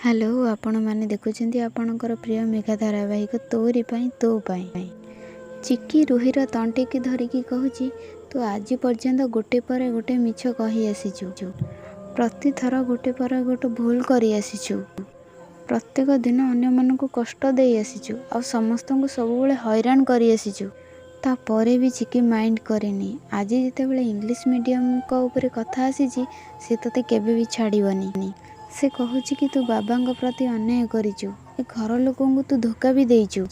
Hello, ଆପଣମାନେ ଦେଖୁଛନ୍ତି ଆପଣଙ୍କର ପ୍ରିୟ ମେଗା ଧାରାବାହିକ ତୋରି ପାଇଁ ତୋ ପାଇଁ। ଚିକି ରୁହିର ତଣ୍ଟିକି ଧରିକି କହୁଛି, ତୁ ଆଜି ପର୍ଯ୍ୟନ୍ତ ଗୋଟେ ପରେ ଗୋଟେ ମିଛ କହି ଆସିଛୁ। ପ୍ରତିଥର ଗୋଟେ ପରେ ଗୋଟେ ଭୁଲ କରି ଆସିଛୁ। ପ୍ରତ୍ୟେକ ଦିନ ଅନ୍ୟମାନଙ୍କୁ କଷ୍ଟ ଦେଇ ଆସିଛୁ ଆଉ ସମସ୍ତଙ୍କୁ ସବୁବେଳେ ହଇରାଣ କରି ଆସିଛୁ। ତାପରେ ବି ଚିକି ମାଇଣ୍ଡ କରିନି। ଆଜି ଯେତେବେଳେ ଇଂଲିଶ ମିଡ଼ିୟମଙ୍କ ଉପରେ କଥା ଆସିଛି, ସେ ତୋତେ କେବେ ବି ଛାଡ଼ିବନି। ସେ କହୁଛି କି ତୁ ବାବାଙ୍କ ପ୍ରତି ଅନ୍ୟାୟ କରିଛୁ, ଏ ଘର ଲୋକଙ୍କୁ ତୁ ଧୋକା ବି ଦେଇଛୁ।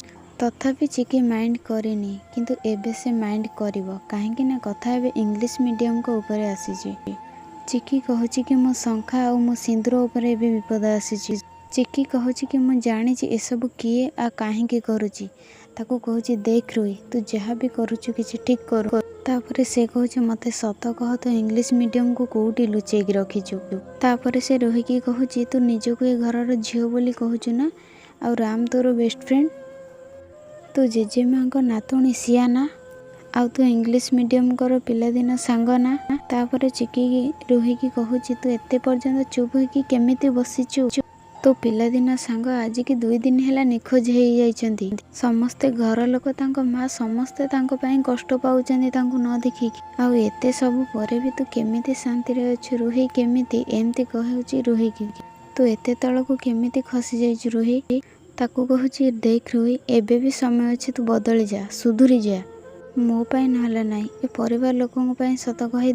ତଥାପି ଚିକି ମାଇଣ୍ଡ କରିନି, କିନ୍ତୁ ଏବେ ସେ ମାଇଣ୍ଡ କରିବ, କାହିଁକି ନା କଥା ଏବେ ଇଂଲିଶ ମିଡ଼ିୟମଙ୍କ ଉପରେ ଆସିଛି। ଚିକି କହୁଛି କି ମୋ ଶଙ୍ଖା ଆଉ ମୋ ସିନ୍ଦୁର ଉପରେ ଏବେ ବିପଦ ଆସିଛି। ଚିକି କହୁଛି କି ମୁଁ ଜାଣିଛି ଏସବୁ କିଏ ଆଉ କାହିଁକି କରୁଛି। ତାକୁ କହୁଛି, ଦେଖ ରୁହି, ତୁ ଯାହା ବି କରୁଛୁ କିଛି ଠିକ୍ କରୁ। ତାପରେ ସେ କହୁଛି, ମୋତେ ସତ କହ, ତୁ ଇଂଲିଶ ମିଡ଼ିୟମକୁ କୋଉଠି ଲୁଚେଇକି ରଖିଛୁ? ତାପରେ ସେ ରୋହିକି କହୁଛି, ତୁ ନିଜକୁ ଏ ଘରର ଝିଅ ବୋଲି କହୁଛୁ ନା? ଆଉ ରାମ ତୋର ବେଷ୍ଟ ଫ୍ରେଣ୍ଡ। ତୁ ଜେଜେମାଙ୍କ ନାତୁଣୀ ସିଆ ନା? ଆଉ ତୁ ଇଂଲିଶ ମିଡ଼ିୟମଙ୍କର ପିଲାଦିନ ସାଙ୍ଗ ନା? ତାପରେ ଚିକି ରୋହିକି କହୁଛି, ତୁ ଏତେ ପର୍ଯ୍ୟନ୍ତ ଚୁପ୍ ହୋଇକି କେମିତି ବସିଛୁ? ତୋ ପିଲାଦିନ ସାଙ୍ଗ ଆଜିକି 2 ଦିନ ହେଲା ନିଖୋଜ ହେଇଯାଇଛନ୍ତି। ସମସ୍ତେ ଘର ଲୋକ, ତାଙ୍କ ମା, ସମସ୍ତେ ତାଙ୍କ ପାଇଁ କଷ୍ଟ ପାଉଛନ୍ତି ତାଙ୍କୁ ନ ଦେଖିକି। ଆଉ ଏତେ ସବୁ ପରେ ବି ତୁ କେମିତି ଶାନ୍ତିରେ ଅଛୁ ରୁହି? କେମିତି ଏମିତି କହୁଛି ରୁହିକି। ତୁ ଏତେ ତଳକୁ କେମିତି ଖସି ଯାଇଛୁ ରୁହି? ତାକୁ କହୁଛି, ଦେଖ ରୁହି, ଏବେ ବି ସମୟ ଅଛି, ତୁ ବଦଳି ଯା, ସୁଧୁରି ଯା। ମୋ ପାଇଁ ନହେଲେ ନାହିଁ, ଏ ପରିବାର ଲୋକଙ୍କ ପାଇଁ ସତ କହି